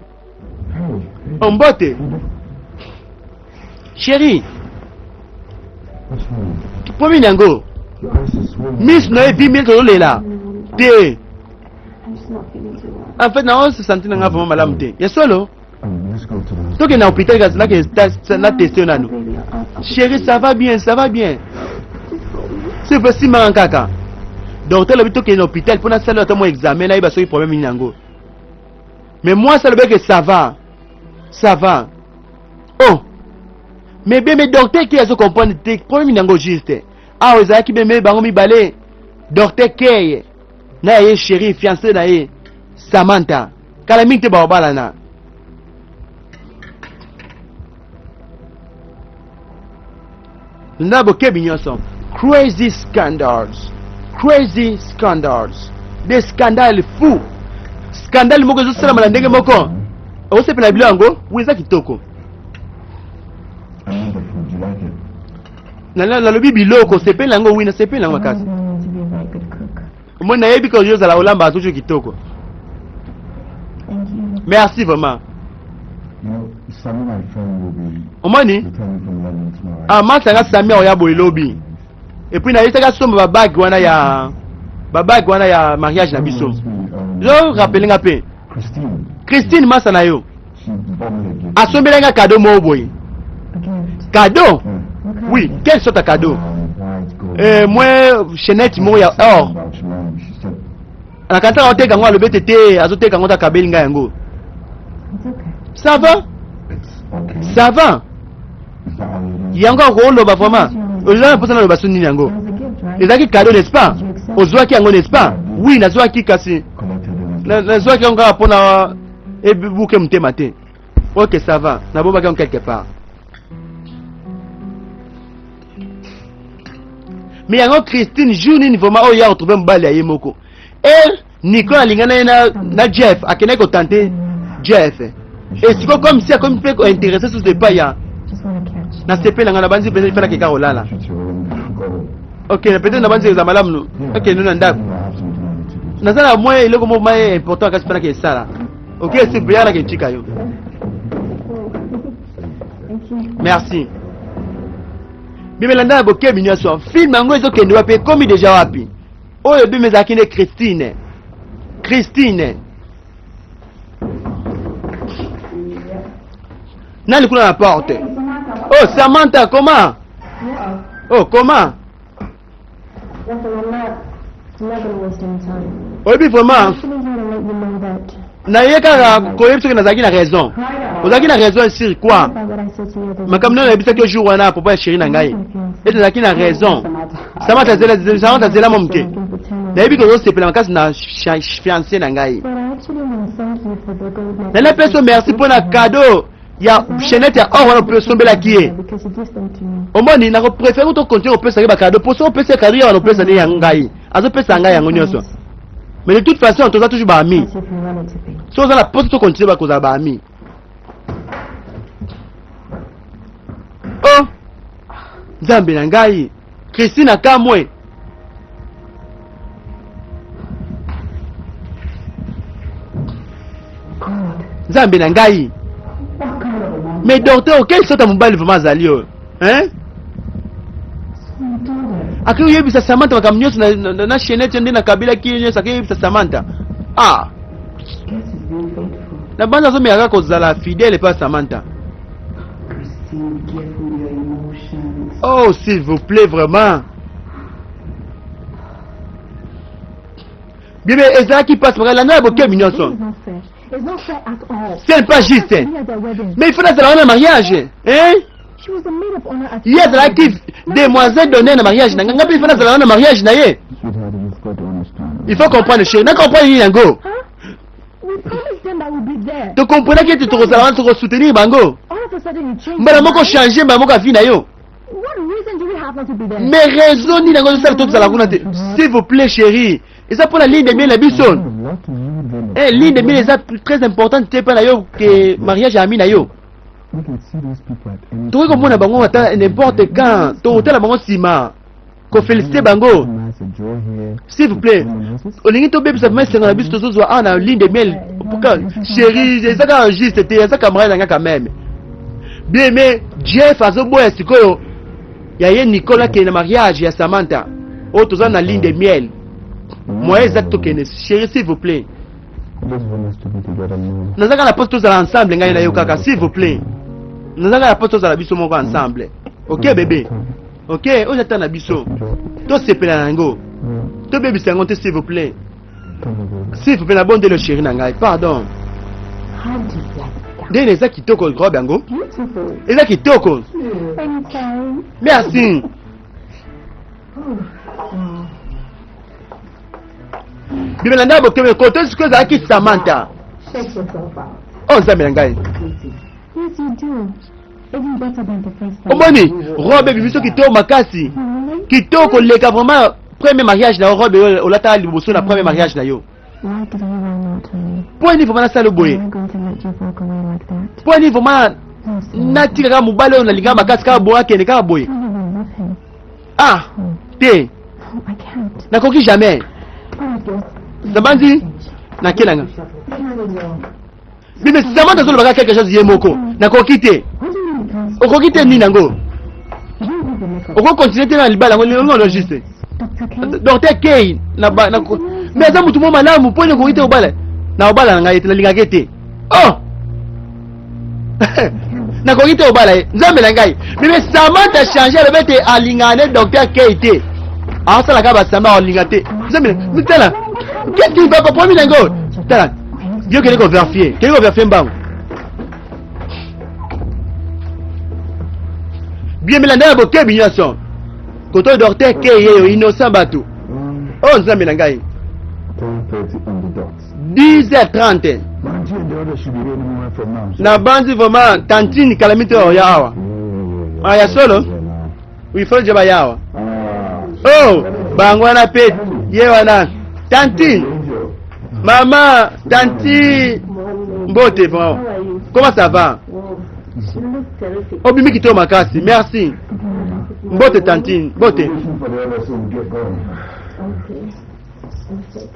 Oh, mbote. Chérie. Pomi yango. Miss na ye vimi tozolela. Te. En fait, na se sentir na nga vraiment malamu te. Ya solo. Toke na hôpital kasi na ke na tester nanu. Chérie, ça va bien, ça va bien. C'est pas si marrant kaka. Docteur lobi tokende na hôpital mpo nasala ata mwa examen nayeba soki problème nini yango. Mais moi ça lobi que ça va. Ça va. Oh. Mais bien mais docteur qui azo comprendre te problème nini yango juste. Awa ezalaki beme bango mibale. Docteur Kay na ye chérie fiancé na ye Samantha. Kala mingi te baobalana. Na bokebi nyonso. Crazy scandals. Crazy scandals. Des scandales fous. Scandale moko ezosalama na ndenge moko. Okosepela bilo yango? Oui, eza kitoko. Nalobi biloko, osepeli yango? Oui, nasepeli yango makasi. Omoni nayebi que yo ozala olamba toujours kitoko. Merci vraiment. Omoni? Ah, masa nga Sami oya boye lobi. Et puis nayebisaki asomba ba bague wana ya ba bague wana ya mariage na biso. Yo rappele nga pe. Christine masa na yo. Asombela nga cadeau moko boye. Cadeau? Oui, quelle sorte de cadeau? Euh, moi, chaînette moko ya or. Nakanisa azoteka yango alobi ete te azoteka yango te akabeli ngai yango. Ça va? Ça va? Yango akoloba vraiment. Oza na mposa naloba so nini yango? Ezalaki cadeau n'est-ce pas? Ozwaki yango n'est-ce pas? Oui, nazwaki kasi nazwaki yango kaka mpona ebuke motema te. Ok, ça va. Nabombaki yango quelque part. Mais yango Christine jour nini vraiment oyo ya retrouver mobali ya ye moko. Et Nicole alingana ye na, na Jeff akendaki kotante Jeff. Et sikoyo comme si akomi mpe kointeresse susu epai ya nasepela nga nabanzi mpenza ifalaki kaka kolala. Ok, peut-être nabanzi eza malamu akende na ndako. Naza na mwa eloko moko maye important kasi mpe nake esala. Ok, c'est bien nake etika yo. Merci. Bimelanda na bokebi nyonso. Film yango ezokende wapi? Ekomi deja wapi? Oyo bima ezalaki nde Christine. Christine. Nani kuna na porte? Oh, Samantha, comment? Oh, comment? Oyebi vraiment naye kaka koyebi soki nazalaki na raison. Ozalaki na raison sur quoi? Makambo nini nayebisaki yo jour wana à propos ya chérie na ngai? Ete nazalaki na raison. Samantha zela, Samantha zela mwa moke. Nayebi ke ozosepela makasi na fiancé na ngai. Nalapesi yo merci mpo na cadeau ya chaînette ya or wana mpe osombelaki ye. Omoni nako préfère to continuer kopesa ye ba cadeau mpo soki opesi ye cadeau ye wana opesa nde ya ngai. Azopesa ngai yango nyonso. Mais de toute façon toza toujours ba amis. Soki oza na posa to continuer bakozala ba amis. Oh! Nzambe na ngai. Christine akamwe. Nzambe na ngai. Mais docteur, quelle sorte ya mobali vraiment azali oyo? Hein? Akoki koyebisa Samantha makambo nyonso na, na, na, na chaînette nde nakabelaki ye nyonso, akoki koyebisa Samantha. Ah! Guess he's being faithful. Na banza azomeka kaka kozala fidèle epai ya Samantha. Christine, be careful with your emotions. Oh, s'il vous plaît, vraiment. Bebe, ezalaki mpasi makasi, landa ya bokebi nyonso. It's not fair. It's not fair at all. Ce n'est pas juste. Be at their wedding. Mais il faut nazala wana mariage. Hein? She was the maid of honor at Ye azalaki demoiselle d'honneur na mariage na ngai, ngai mpe il faut nazala wana mariage na ye. Sweetheart, you've got to understand. Il faut comprendre chérie, na comprendre nini yango? Huh? We promised them that we'll be there. Tokomprenaki ete tokozala wana tokosoutenir bango. All of a sudden you change. Mbala your moko mind? change mbala moko avi na yo. What reason do we have not to be there? Mais raison nini yango ezosala tozala kuna te? S'il vous plaît chérie, eza mpo na ligne de miel na biso. What you then? Eh, ligne de miel eza très importante te mpa na yo ke mariage ya ami na yo. We can see those people at any Tokoki komona bango ata n'importe quand, tokotala bango nsima, kofélicite bango. Nice enjoy here. S'il vous plaît. Someone else's. Olingi tobebisa vraimen esengo na biso tozozwa awa na ligne de miel. Pourquoi chérie, eza kaka juste te, eza camarade na nga quand même. Bien aimé, Jeff azoboya sikoyo ya ye Nicole akende na mariage ya Samantha. Oyo toza na ligne de miel. Moyen eza te tokende. Chérie, s'il vous plaît. I just want us to be together more. Naza kaka na poste tozala ensemble ngai na yo kaka, s'il vous plaît. Naza kaka na poste tozala biso moko ensemble. Ok bébé. Ok, oyo eza na biso. Tosepela na yango. Yeah. Tobebisa yango te, s'il vous plaît. Come on, baby. S'il vous plaît, nabondeli chérie na ngai. Pardon. How do you like that? Ndenge eza kitoko robe yango. Beautiful. Eza kitoko. Anytime. Merci. Bimela ngai bokebe kote sikoyo ezalaki Samantha. Check yourself out. Oh Nzambe na ngai. Pretty. Yes, you do. Even better than the first time. Omoni robe ebimi so kitoko makasi. Really? Kitoko koleka vraiment premier mariage na yo robe oyo olataka liboso na premier mariage na yo. Why did you run out on me? Mpo nini vraiment nasala boye? Am I going to let you walk away like that? Mpo nini vraiment No, sir. natika kaka mobali oyo nalingaka makasi kaka boye akende kaka boye? I don't even love him. Ah te, No, I can't. nakoki jamais. All right, girls. Nabanzi nake na nga. Bime Samantha azolobaka quelque chose ye moko. Nakoki te. What do you mean you can't? Okoki te nini yango? You don't need the makeup. Okoki continue te na libala yango lelo ngono juste. Dr. K? Docteur K na ba na mais aza mutu mo malamu mpo nini okoki te kobala na obala na ngai te nalingaka ye te. Oh! Nakoki te kobala ye nzambe na ngai. Bime Samantha change alobi ete alingaka ne Docteur K te. Asala kaka basamba alinga te. Nzambe na tala. Qu'est-ce qui va pas promis nango? Tala. Yo kende ko vérifier. Kende ko vérifier mbango. Bien melanda ya bokebi nyonso. Koto docteur K ye yo innocent bato. Oh nzambe na ngai. 10:30 on the dot. 10h30. Banji and the others should be ready moment from now. Na banzi vraiment tantine calamité oyo ya awa. Yeah. Ah, ya solo? Yeah, now. Oui, faut je ba awa. Ah. Oh, bango wana pe ye wana. Tantine, Angel. maman, tantine. Mbote vraiment. How are you? Comment ça va? Wow. You look terrific. Obimi kitoko makasi. Merci. Mbote tantine, mbote. Waiting for the others so we get going. Okay. Perfect.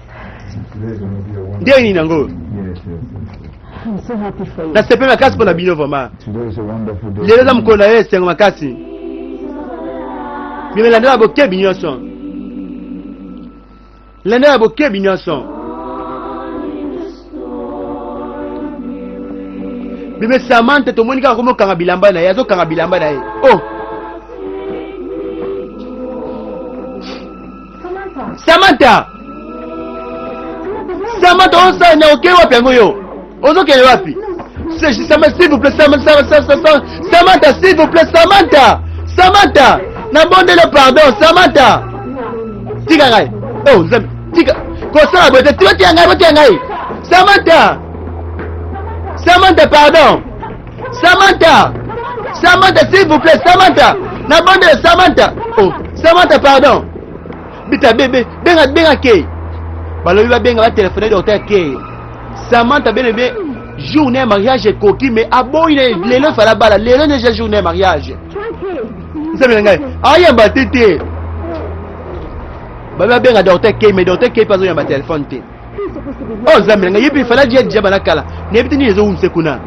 Today's gonna be a wonderful. Nde nini yango? Yes. I'm so happy for you. Nasepeli makasi mpo na bino vraiment. Today is a wonderful day. Lelo eza mokolo na yo esengo makasi. Bimela ya bokebi nyonso. Landa ya bokebi nyonso. Bime Samantha tomoni kaka komokanga bilamba na ye, azokanga bilamba na ye. Oh! Samantha. Samantha! Samantha osala na okei wapi yango yo? Ozokende wapi? Samantha, s'il vous plaît, Samantha, Samantha, Samantha, s'il vous plaît, Samantha! Samantha! Nabondeli yo pardon, Samantha! Tika ngai. Oh, Nzambe, tika. Kosala boye te, tika tika ngai, botika ngai. Samantha! Samantha, pardon. Samantha! Samantha, s'il vous plaît, Samantha! Nabondeli Samantha! Oh, Samantha, pardon. Bita bebe, benga benga ke. Balobi babenga ba téléphone docteur ke. Samantha bien aimé, journée mariage ekoki mais aboyi na lelo fala bala, lelo déjà journée mariage. Try K. Nzambe na ngai, ayamba te te. Babi babenga docteur K mais docteur K mpe azoyamba téléphone te. He's supposed to be here. Oh Nzambe na ngai, ye mpe fala dia dia bana kala. Nayebi te nini ezowumisa kuna.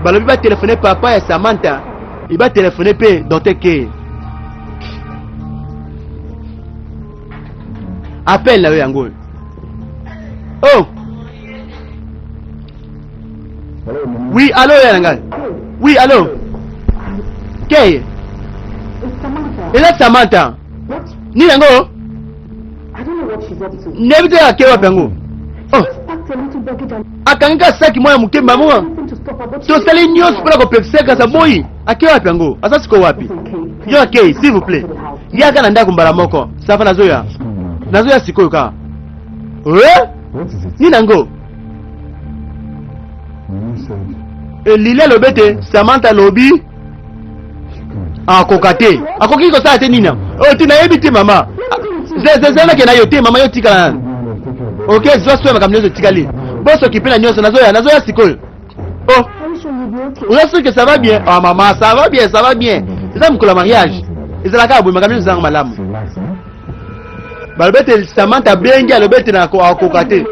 Balobi ba téléphone papa ya Samantha, e ba téléphone mpe docteur K. Appel na yo yango oyo. Oh! Oui, allo ya na ngai. Oui, allo. Kay. Eza Samantha. Nini yango? Nayebi te ake wapi yango. Oh. Akangi ka saki mwa ya moke mama. Tosali nyonso mpona kopekisa kasi aboyi. Ake wapi yango? Aza siko wapi? Yo akei, s'il vous plaît. Yaka na ndako mbala moko. Safa nazoya. Nazoya sikoyo kaka. Eh? Nini yango? Elili alobi ete Samantha alobi akoka te. Akoki kosala te nini yango? Oh, te nayebi te mama. Zezelake na yo te mama yo tikala nanu. Ok, zwa soin makambo nyonso etikali. Bosokipe na nyonso nazoya, nazoya sikoyo. Oh, oza sûr que ça va bien? Ah maman, ça va bien, ça va bien. Eza mokolo ya mariage. Ezalaka boye makambo nyonso ezanga malamu. Balobi ete Samantha abengi alobi ete na akoka te.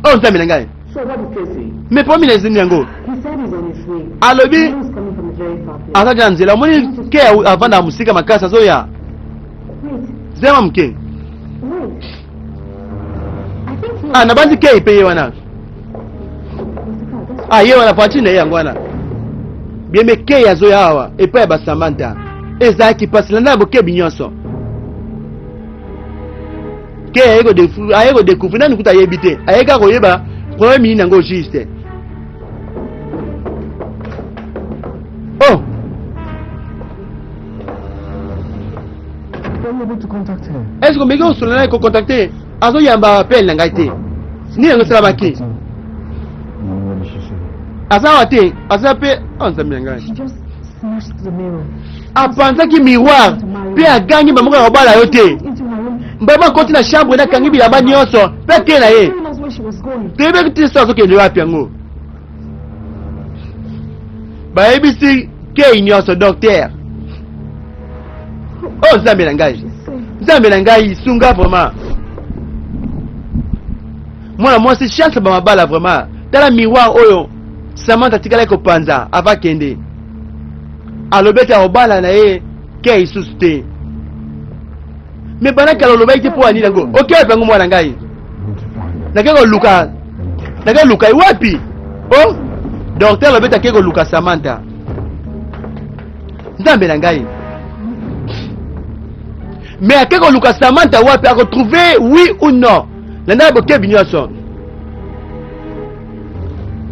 Oh Nzambe na ngai. Mais problème na ezini yango. Alobi aza na nzela omoni ke avanda mosika makasi azoya. Zema moke. Ah nabanzi kei mpe ye wana. Ah ye wana voiture na ye yango wana. Bien kei azoya awa epai ya basamanta. Ezalaki mpasi landa na bokebi nyonso. Kei aye kodécouvrir nani kuta ayebi te. Aye kaka koyeba problème nini yango juste. Oh! Est-ce que omeki kosolola na ye kocontacte azoyamba appel na ngai te nini yango esalamaki aza awa te aza mpe oh, nzambe na ngai apanzaki miroir mpe agangi bamoko ya kobala yo te mbama akoti na chambre nakangi bilamba nyonso mpe ake na ye toyebaki te so azokende wapi yango bayebisi kei nyonso docteur oh nzambe na ngai nzambe na ngai sunga vraiment mwana mwasi chance bamabala vraiment tala miroir oyo Samantha atikalaki kopanza ava akende alobi ete akobala na ye kei lisusu te me bana kala olobaki te mpo ya nini yango oke wapi yango mwana ngai nake koluka nake koluka ye wapi o oh, docteur alobi ete ake koluka Samantha nzambe na ngai me ake koluka Samantha wapi akotrouve oui ou non landa ya bokebi nyonso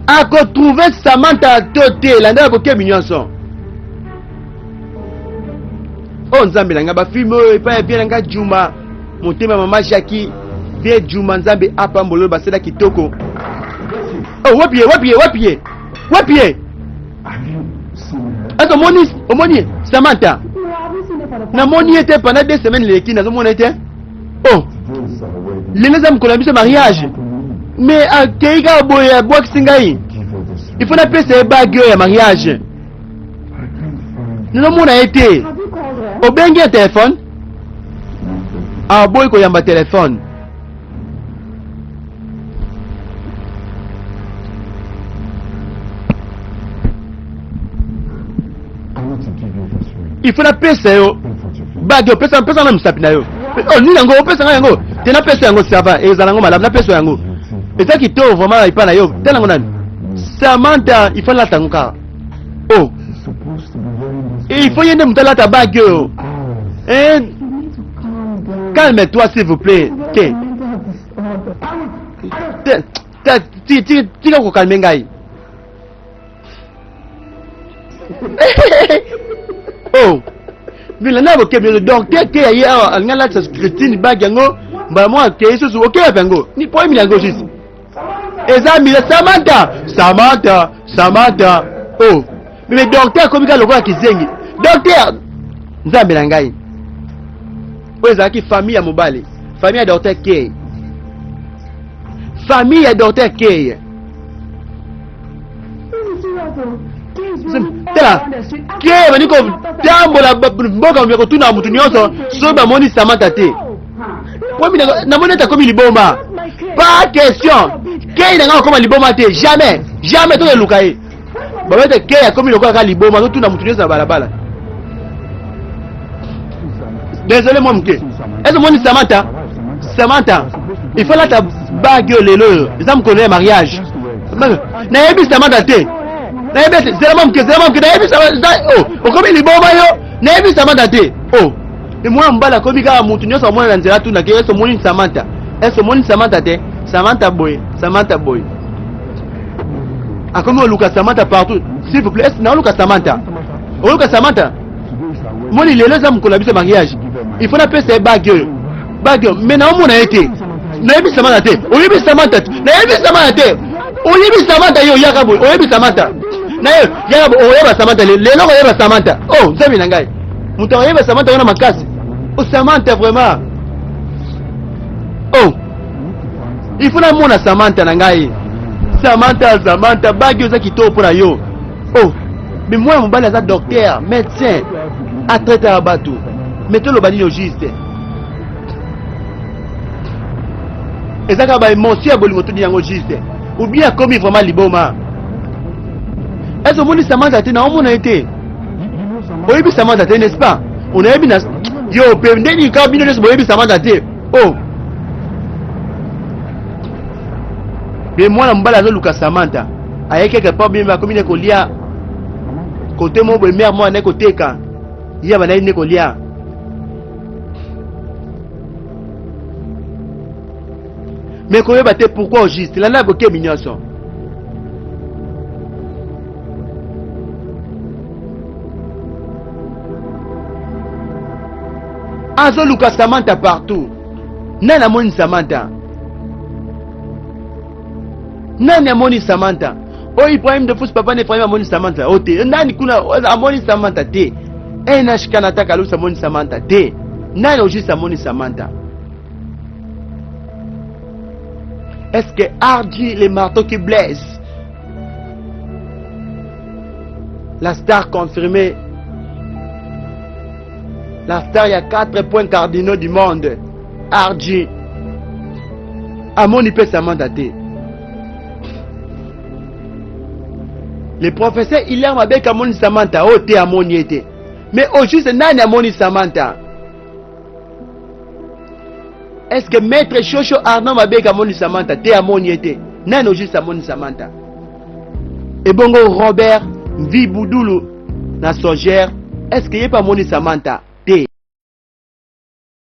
akotrouve Samantha to te landa ya bokebi nyonso oyo oh, nzambe na ngai bafilme oyo epai ya vie na ngai juma motema mama jacki vie juma nzambe apambolo basela kitoko oh, wapi ye wapi ye wapi ye wapi ye ese omoni omoni Samantha namoni ye te pendant deux semaines leki nazomona ye te oh lelo eza mokolo na biso mariage mais akei kaka boye abwakisi ngai il faut napesa ye bague oyo ya mariage nazomona ye te obengi ye telefone aboyi koyamba telefone il faut napesa yo bague opesa pesa na mosapi na yo oh, nini yango opesa ngai yango te napesa yango sava ezala yango malamu napesa yango eza kitoko vraiment epai na yo tala yango nani Samantha il faut alata yango kaka oh il faut ye nde moto alata bague oyo eh, calme toi s'il vous plaît te tika kokalme ngai oh bilanda bokebi nyonso docteur te ya ye awa alingi alatisa Christine bague yango mbala moko akei susu okebi wapi yango ni poemi yango juste eza mila Samantha Samantha Samantha oh mais docteur akomi kaka lokola kizengi docteur nzambe na ngai oyo ezalaki famille ya mobali famille ya docteur K famille ya docteur K tala ke bandi kotambola mboka ya kotuna motu nyonso soki bamoni Samantha te namoni ete akomi liboma pas question kei na ngai akoma liboma te jamais jamais tokeluka ye balobi ete kei akomi lokola kaka liboma totuna motu nyonso na balabala désolé mwa moke ese omoni Samantha Samantha, il faut lata bague oyo lelo oyo eza mokolo ya mariage. Nayebi Samantha te, nayebi te, zela mwa moke, zela mwa moke, nayebi Samantha. Oh, okomi liboma yo, nayebi Samantha te. Oh, mwana mobali akomi kaka motu nyonso amona na nzela tuna ke ese omoni Samantha, ese omoni Samantha te, Samantha boye, Samantha boye. Akomi oluka Samantha partout. S'il vous plaît, ese naoluka Samantha, oluka Samantha. Moni lelo eza mokolo na biso mariage, il faut napesa ye bague oyo, bague oyo, mais naomona ye te. Nayebi Samantha te, oyebi Samantha te, nayebi Samantha te, oyebi Samantha yo yaka boye, oyebi Samantha naye yaka boye, oyeba Samantha lelo, okoyeba Samantha. Oh nzambe na ngai, moto akoyeba Samantha wana makasi. Oh Samantha vraiment, oh il faut namona Samantha na ngai. Samantha, Samantha, bague oza kitoko mpo na yo. Oh mais mwana mobali aza docteur, médecin, atraite ya bato, mais toloba nini au juste? Eza kaka baémotion ya bolingo todi yango juste, ou bien akomi vraiment liboma? Ese omoni Samantha te? Naomona ye te. Oyebi Samantha te, n'est-ce pas? Onayebi na yo mpe ndeni kaka bino nyonso boyebi Samantha te. Oh me mwana mobali azoluka Samantha, aye quelque part, bien akomi ne kolia kote moko boye, mare moko anaye koteka ye, abandaki nde kolia. Mais koyeba te pourquoi au juste. Landa bokebi nyonso. Azoluka Samantha partout. Nani amoni Samantha? Nani amoni Samantha? Oyo Ibrahim de Fous, papa na Ibrahim amoni Samantha o te. Nani kuna amoni Samantha te? NHK Nataka Lusa amoni Samantha te. Nani au juste amoni Samantha? Est-ce que RG, le marteau qui blesse, la star confirmée, la star, il y a quatre points cardinaux du monde, RG amoni mpe Samantha te? Le professeur Hilaire Mabeka amoni Samantha oyo te, amoni ye te. Mais au juste, nani amoni Samantha? Est-ce que maître Shosho Arnaud Mabeka amoni Samantha te? Amoni ye te. Nani au juste amoni Samantha? Ebongo Robert Mvibudulu na Soger, est-ce que ye mpe amoni Samantha?